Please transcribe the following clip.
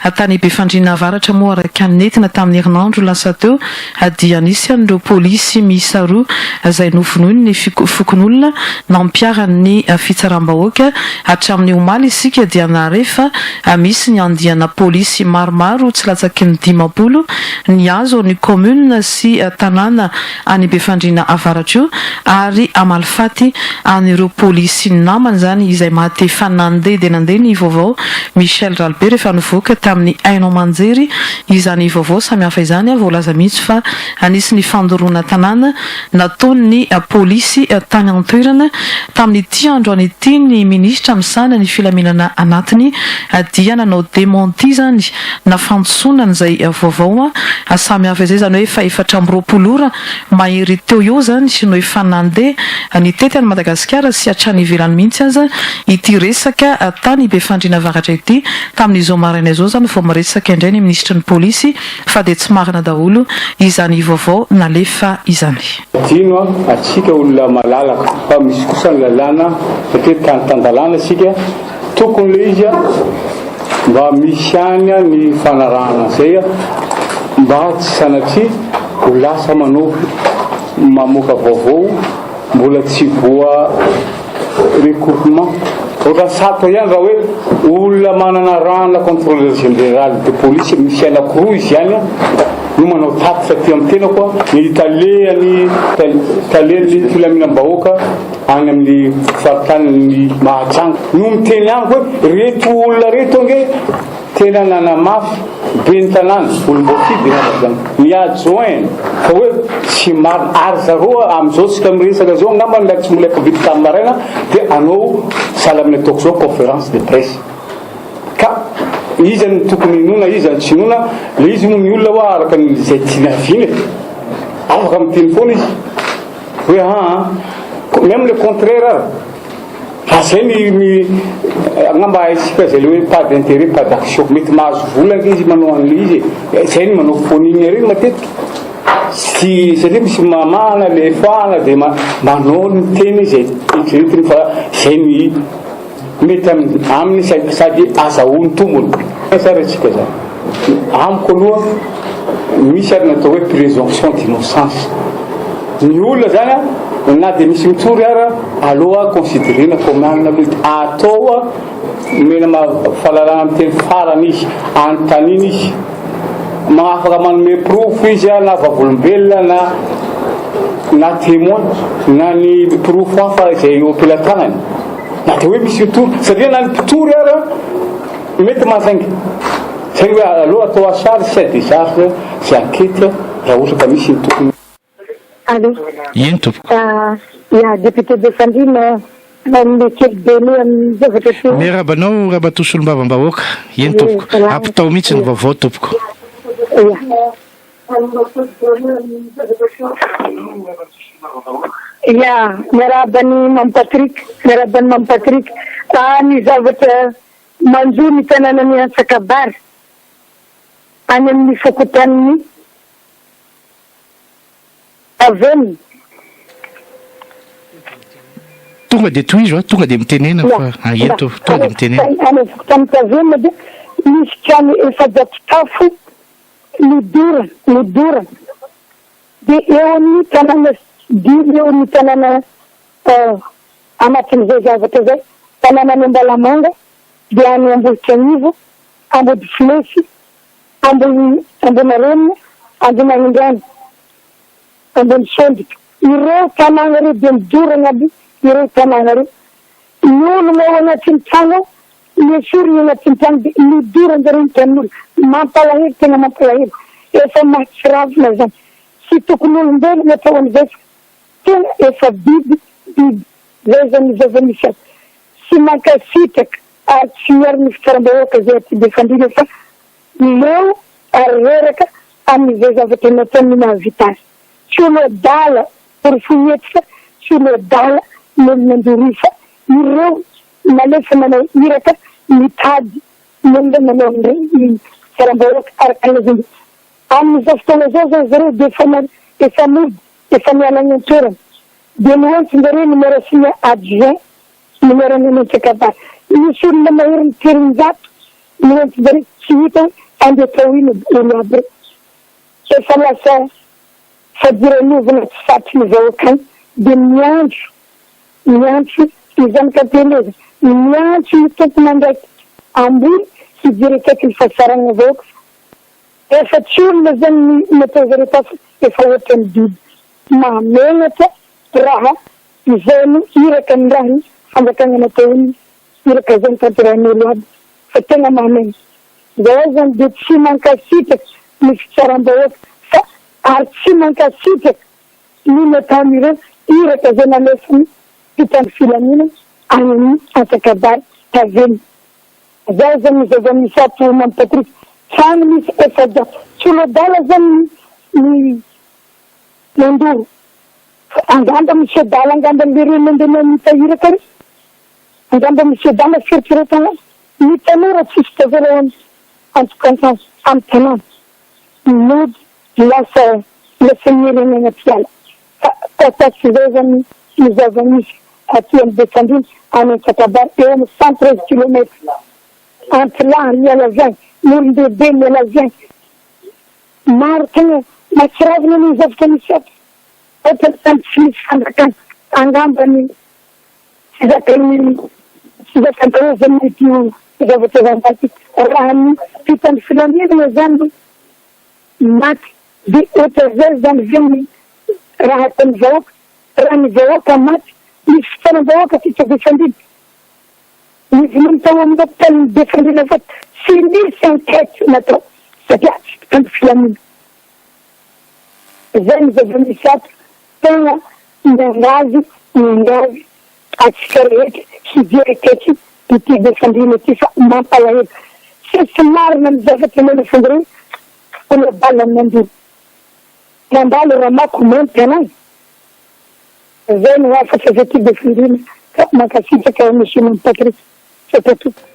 Tany Befandriana Avaratra moa araka ny nentina tamin'ny herinandro lasa teo dia nisy an'ireo polisy miisa roa izay novonoin'ny fokonolona nampiharan'ny fitsaram-bahoaka. Hatramin'ny omaly isika dia nahare fa misy ny andiana polisy maromaro tsy latsaky ny 50 nihazo ny kaominina sy tanàna any Befandriana Avaratra io ary hamaly faty an'ireo polisy namany izany izay maty efa nandeha dia nandeha ny vaovao Michel Ralibe rehefa nivoaka tamin'ny haino aman-jery izany vaovao samihafa izany voalaza mihitsy fa nisy ny fandoroana tanàna nataon'ny polisy tany an-toerana tamin'ity androany ity ny minisitra misahana ny filaminana anatiny dia nanao démenti izany na fandisoana an'izay vaovao samihafa izay, izany hoe efa 24 ora mahery teo eo izany no efa nandeha nitety an'i Madagasikara sy hatrany ivelany mihitsy aza ity resaka tany Befandriana Avaratra ity, tamin'izao maraina izao izany vao miresaka indray ny minisitry ny polisy fa dia tsy marina daholo izany vaovao nalefa izany. Adino atsika olona malalaka fa misy kosa ny lalàna satria tany tan-dalàna isika, Tokony le izy mba misy ihany ny fanarahana an'izay mba tsy sanatria ho lasa manao mamoaka vaovao mbola tsy voa recoupement. Ohatran'ny sarotra ihany raha hoe olona manana rang-na contrôleur général de police misy anankiroa izy ihany no manao tatitra aty amin'ny tenako ny talehan'ny talen'ny filaminam-bahoaka any amin'ny faritanin'i Mahajanga no miteny amiko hoe reto olona reto ange tena nanamafy ben'ny tanàna, olom-boafidy angamba zany, ny adjoint fa hoe tsy marina ary zareo amin'izao tsika miresaka zao angamba ny tsy mbola vita tamin'ny maraina dia anao sahala amin'ny ataoko zao conférence de presse ka iza no tokony hinoana iza no tsy hinoana le izy moa ny olona hoa araka ny izay tiany haviana e afaka miteny foana izy Hoe aa, même le contraire ara. Raha zay ny ny angamba haintsika zay le hoe pas d'intérêt pas d'action. Mety mahazo vola ange izy manao an'le izy e. Zay ny manao phoning reny matetika. Tsy satria misy mamahana le fahana de manao ny teny izay eritreretiny fa zay ny Mety aminy sady azahoany tombony. Aiza ary antsika zany? Amiko aloha misy ary ny atao hoe présomption d'innocence. Ny olona zany a, na dia misy mitory ara, aloha considerena comme alina aloha izy. Atao omena fahalalana miteny farany izy, anontaniana izy. Afaka manome porofo izy na vavolombelona na na témoin na ny porofo hafa izay eo am-pelatanany. Na dia hoe misy mitory, satria na ny mpitory ara mety mahasainga. Zay hoe aleo atao à charge sy à décharge sy enquête raha ohatra ka misy ny tokony. Allô. Eny tompoko. Ya, député Befandriana, manome kely données amin'ny zavatra teo. Miarahaba anao Ramatoa Solombavambahoaka. Eny tompoko. Ampitao mihitsy ny vaovao tompoko. Ya. Ya, miarahaba an'i Mamy Patrick, miarahaba an'i Mamy Patrick. Ah, ny zavatra manjo ny tanànan'i Antsakabary any amin'ny fokontanin'i Avenona. Tonga dia tohizo a, tonga dia mitenena fa ah, eto, tonga dia mitenena. Any amin'ny fokontany Tavenona dia misy trano 400 tafo nodorana, nodorana. Dia eo amin'ny tanàna dimy eo amin'ny tanàna anatin'izay zavatra izay, tanànan'i Ambalamanga, dia any Ambohitranivo, Ambodifilesy, Ambohi, Ambonarenina, Ambinahindrano, Ambonisondrotra. Ireo tanàna ireo dia nodorana aby ireo tanàna ireo. Ny olona ao anatin'ny trano ao, nesorina anatin'ny trano dia nodoran-jareo ny tranon'olona. Mampalahelo, tena mampalahelo. Efa mahatsiravina izany. Tsy tokony olombelona atao an'izay fa tena efa biby, biby. Izay izany ny zava-misy ato. Tsy mankasitraka ary tsy miaro ny fitsaram-bahoaka izay aty Befandriana fa leo ary reraka amin'izay zavatra nataony no mahavita azy. Tsy olo adala porofoy eto fa tsy olo adala ny olo nandoro io fa ireo nalefa nanao iraka mitady ny olona nanao an'ireny fitsaram-bahoaka araka ny lazainy. Amin'izao fotoana izao zao zareo dia efa efa mody efa miala any an-toerana dia noentsin-jareo ny maire sy ny adjoint ny maire ny Antsakabary. Misy olona maherin'ny 300 noentsin-jareo. Tsy hita hoe andeha atao ino olo aby reo. Efa lasa fadiranovana tsy satry ny vahoaka any dia miantso miantso ny zanak'ampielezana, miantso ny tompon'andraikitra ambony hijery akaiky ny fahasaran'ny vahoaka fa efa tsy olona zany ny natao zareo tao fa efa ohatran'ny biby. Mahamenatra raha izao no iraka nirahin'ny fanjakana natao iny iraka izay notanterahin'olo aby fa tegna mahamenatra. Zahay zany dia tsy mankasitraka ny fitsaram-bahoaka fa ary tsy mankasitraka ny nataon'ireo iraka izay nalefan'ny mpitandro filaminana any amin'ny Antsakabary Tavenina. Zahay zany ny zava-misy ato Mamy Patrick, trano misy 400, tsy olo adala zany ny nandoro fa angamba misy adala angamba le reo nandeha namita iraka reo, angamba misy adala fieritreretana azy. Ny tanora tsisy tavela ao an-tokantrano, amin'ny tanàna. Mody lasa lasa miherina anaty ala. Fa takatr'izay zany ny zava-misy aty amin'ny Befandriana, any Antsakabary, eo amin'ny 113 kilomètre. Antilahy miala avy any, ny olon-dehibe miala avy any. Maro tegna mahatsiravina ny zavatra misy ato. Ohatran'ny tany tsy misy fanjakana. Angamba ny Tsy zakan'ny tsy zakan-daholo zany ity zavatra zany ity. Raha ny mpitandro filaminana zany no maty dia ohatran'izay zany ve ny raha ataon'ny vahoaka? Raha ny vahoaka maty, misy fitsaram-bahoaka aty Befandriana. Ny vonoiny tao amin'ny hopitalin'i Befandriana Ivato tsy nisy enquête natao satria tsy mpitandro filaminana. Izay ny zava-misy ato. Tegna miangavy miangavy atsika rehetra hijery akaiky ity Befandriana ity fa mampalahelo. Tsisy marina ny zavatra nalefan-dreo olo adala nandeha nandalo ramako mainty anay. Zay no hafatra avy aty Befandriana ka mankasitraka Monsieur Mamy Patrick. Misaotra tompoko.